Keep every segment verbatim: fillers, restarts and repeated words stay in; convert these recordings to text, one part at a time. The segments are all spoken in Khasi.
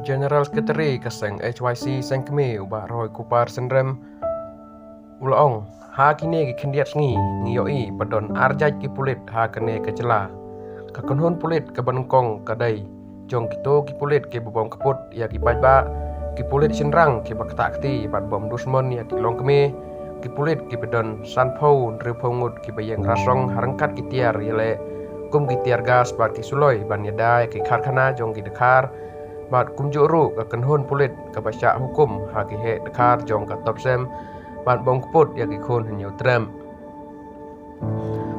General Secretary ka seng H Y C Seng Kmie u Bah Roy Kupar Synrem u la ong, ha kine ki khyndiat sngi ngi ïohi ba don ar jait ki pulit ha kane ka jylla. Ka kynhun pulit kaba nyngkong ka dei jong kito ki pulit kiba bym kput ïa ki paidbah, ki pulit shynrang kiba ktah kti bad bym dusmon ïa ki longkmie, ki pulit kiba don sanphew hynriewphew ngut kiba ïeng rasong ha ryngkat ki tiar ïaleh kum ki tiar gas bad ki suloi ban ïada ïa ki karkhana jong ki dkhar, bad kumjuh ruh ka kynhun pulit kaba shah hukum ha ki heh dkhar jong ka Topsem ban bym kput ïa ki khun hynñiew trep.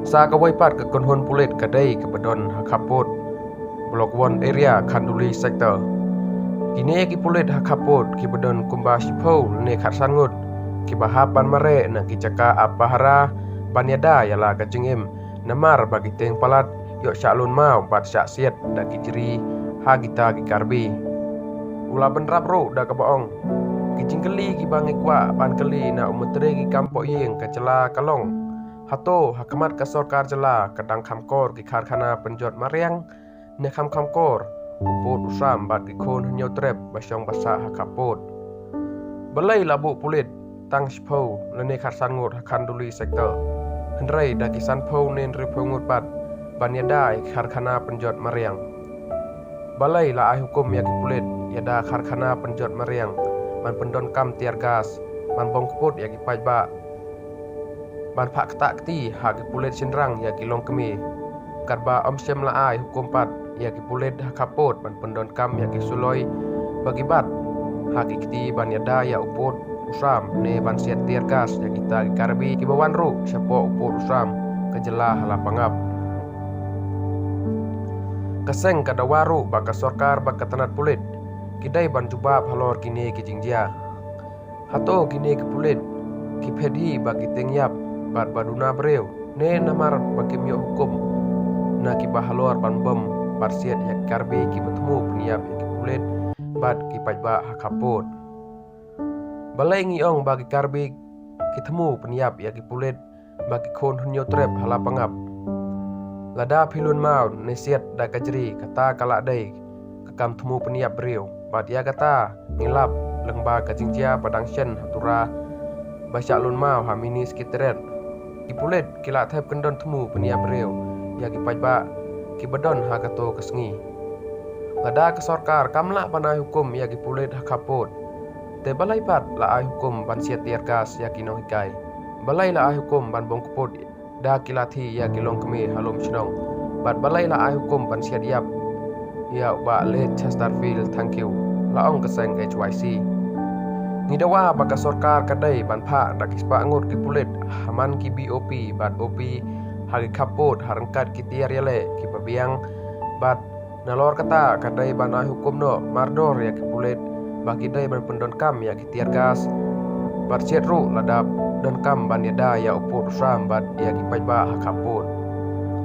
Sa kawei pat ka kynhun pulit ka dei kaba don ha Khappud, Block One Area, Khanduli Sector. Kine ki pulit ha Khappud kiba don kumba shiphew lane khatsan ngut kiba hap ban mareh na ki jaka ap pahara ban ïada ïa la ka jingim, namar ba ki tieng palat ïoh shah lun maw bad shah siat da ki jri ha kita ki Karbi. U la bynrap ruh da kaba ong, ki jingkylli kiba ngi kwah ban kylli na u Myntri ki kam pohïing ka jylla ka long, hato ha khmat ka sorkar jylla ka dang kham kor ki karkhana pynjot mariang, ne kham kham kor u pud u sam bad ki khun hynñiew trep ba shong ba sah ha Khappud? Balei la buh pulit tang shiphew lane khatsan ngut ha Khanduli Sector, hynrei da ki sanphew ne hynriewphew ngut pat ban ïada ïa ki karkhana pynjot mariang? Balei la ai hukum ïa ki pulit ïada karkhana pynjot mariang ban pyndonkam tiar gas ban bym kput ïa ki paidbah, ban phah ktah kti ha ki pulit shynrang ïa ki longkmie, katba ym shym la ai hukum pat ïa ki pulit ha Khappud ban pyndonkam ïa ki suloi ba ki bat ha ki kti ban ïada ïa u pud u sam ne ban siat tiar gas ïa kita ki Karbi kiba wan ruh shapoh u pud u sam ka jylla ha la pangap? Ka seng ka dawa ruh ba ka sorkar bad ka tnat pulit ki dei ban jubab halor kine ki jingjia. Hato kine ki pulit ki phet hi ba ki tieng ïap bad ba duna briew, ne namar ba kim ïoh hukum na kiba halor ban bom bad siat ïa ki Karbi kiba thmu pynïap ïa ki pulit bad ki paidbah ha Khappud? Balei ngi ong ba ki Karbi ki thmu pynïap ïa ki pulit bad ki khun hynñiew trep ha la pangap? Lada phi lun maw ne siat da ka jri, kata ka la dei ka kam thmu pynïap briew, bad ïa kata ngi lap lyngba ka jingjia ba dang shen ha Tura ba shah lun maw ha Mini Secretariat. Ki pulit ki la thep kyndon thmu pynïap briew ïa ki paidbah kiba don ha kato ka sngi. Lada ka sorkar kam lah ban ai hukum ïa ki pulit ha Khappud, te balei pat la ai hukum ban siat tiar gas ïa ki nonghikai? Balei la ai hukum ban bom kput da ki lathi ïa ki longkmie ha lum shnong? Bad balei la ai hukum ban siat ïap ïa u Bah Late Chesterfield Thangkhiew? La ong ka seng H Y C. Ngi dawa ba ka sorkar ka dei ban phah da ki spah ngut ki pulit ha man ki B O P bad O P ha ki Khappud ha ryngkat ki tiar ïaleh kiba biang, bad nalor kata ka dei ban ai hukum noh mardor ïa ki pulit ba ki dei ban pyndonkam ïa ki tiar gas bad siat ruh lada donkam ban ïada ïa u pud u sam bad ïa ki paidbah ha Khappud.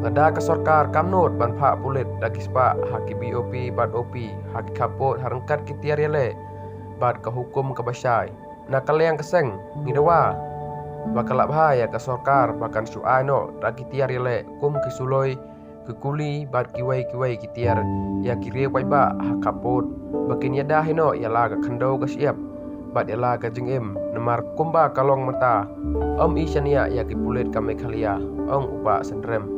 Lada ka sorkar kam nud ban phah pulit da ki spah ha ki B O P bad O P ha ki Khappud ha ryngkat ki tiar ïaleh bad ka hukum kaba shai, na ka liang ka seng ngi dawa ba ka la bha ïa ka sorkar ba kan shu ai noh da ki tiar ïaleh kum ki suloi, ki kuli bad kiwei kiwei ki tiar ïa ki riew paidbah ha Khappud ba kin ïada hi noh ïa la ka khyndew ka shyiap bad ïa la ka jingim, namar kumba ka long mynta, ym i shaniah ïa ki pulit ka Meghalaya, ong u Bah Synrem.